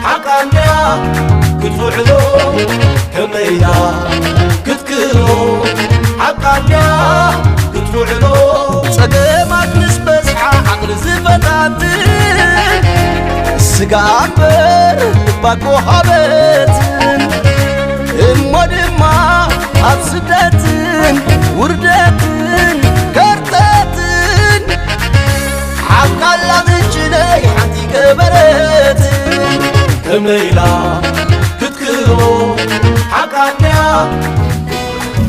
ሓቃንያ ክትውዕሎ ከመያ ክትክሮ ሓቃንያ ክትውዕሎ ጸገማት ምስ በዝሓ ዓቕሊ ዝፈታትን ስጋ እምበር ባኮ ሃበትን እሞ ድማ ኣብ ስደትን ውርደትን ከርተትን ሓቃላ ምንጭነይ ሓንቲ ገበረትን ከመይላ ክትክሮ ሓቃንያ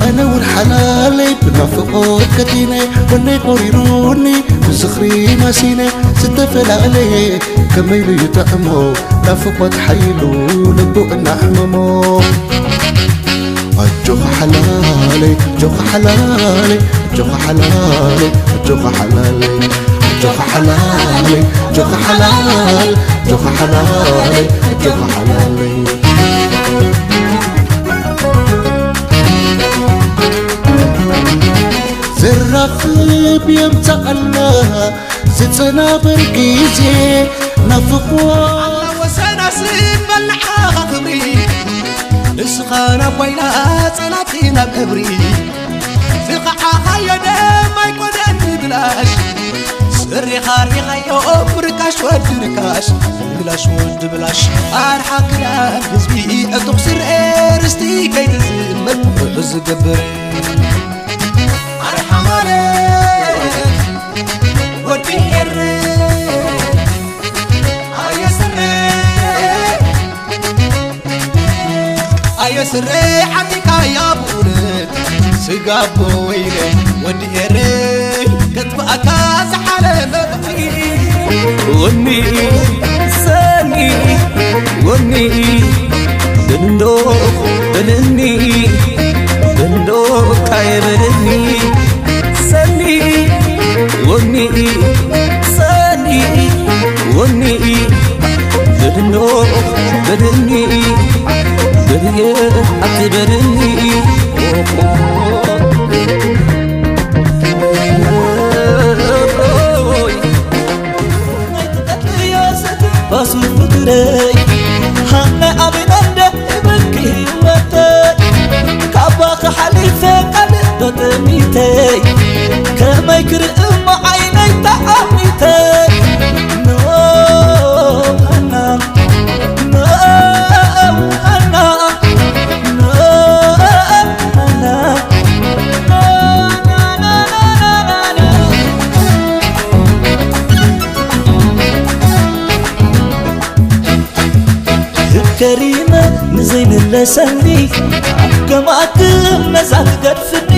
ኣነ እውን ሓላለይ ብናፍቖት ከቲነ ወነይ ቆሪሩኒ ብዝኽሪ ማሲነ ዝተፈላለየ ከመይሉ ይጥዕሞ ናፍቖት ሓይሉ ልቡ እናሕመሞ ኣጆኻ ሓላለይ ኣጆኻ ሓላለይ ኣጆኻ ሓላለይ ኣጆኻ ሓላለይ ኣጆኻ ሓላለይ ኣጆኻ ሓላል ኣጆኻ ሓላለይ ኣጆኻ ሓላለይ ዘራኽብ የምጻኣልና ዝጸናበር ግዜ ናፍቆ ኣላ ወሰናስን በልዓኻ ክብሪ ንስኻ ናብ ባይና ጸናቲ ናብ እብሪ ዝኸዓኻዮ ደም ኣይኮነን ብላሽ ስሪኻ ሪኻዮ ርካሽ ወዲ ርካሽ ብላሽ ወዲ ብላሽ ኣርሓ ክዳን ህዝቢ ዕጡቕ ስርኤ ርስቲ ከይትዝመት ርሑስ ዝገብር ኣርሓ ማለት ወዲ ኤረ ኣየ ስረ ኣየ ስረ ሓቲካያ ብእውነት ስጋቦ ወይለ ወዲ ኤረ ከጥፍኣካ ዝሓለመ ባሕሪ ወኒ ሰኒ ወኒ ብንዶ በልኒ ብንዶ ቃየ በልኒ ሰኒ ወኒ ሰኒ ወኒ ብንዶ በልኒ ብርየ ኣትበልኒ ፋሱ ፍቅረይ ሃነ ኣበይ እንደ እበኪ ወተይ ካባኺ ሓሊፈ ካልእ ዶ ጠሚተይ ከመይ ክርኢ እሞ ዓይነይ ተዓሚተይ ኖ ሃና ኖ ሃና ኖ ሃና ከሪመ ንዘይምለሰኒ ኣብ ከማክም ነዛ ትገድፍኒ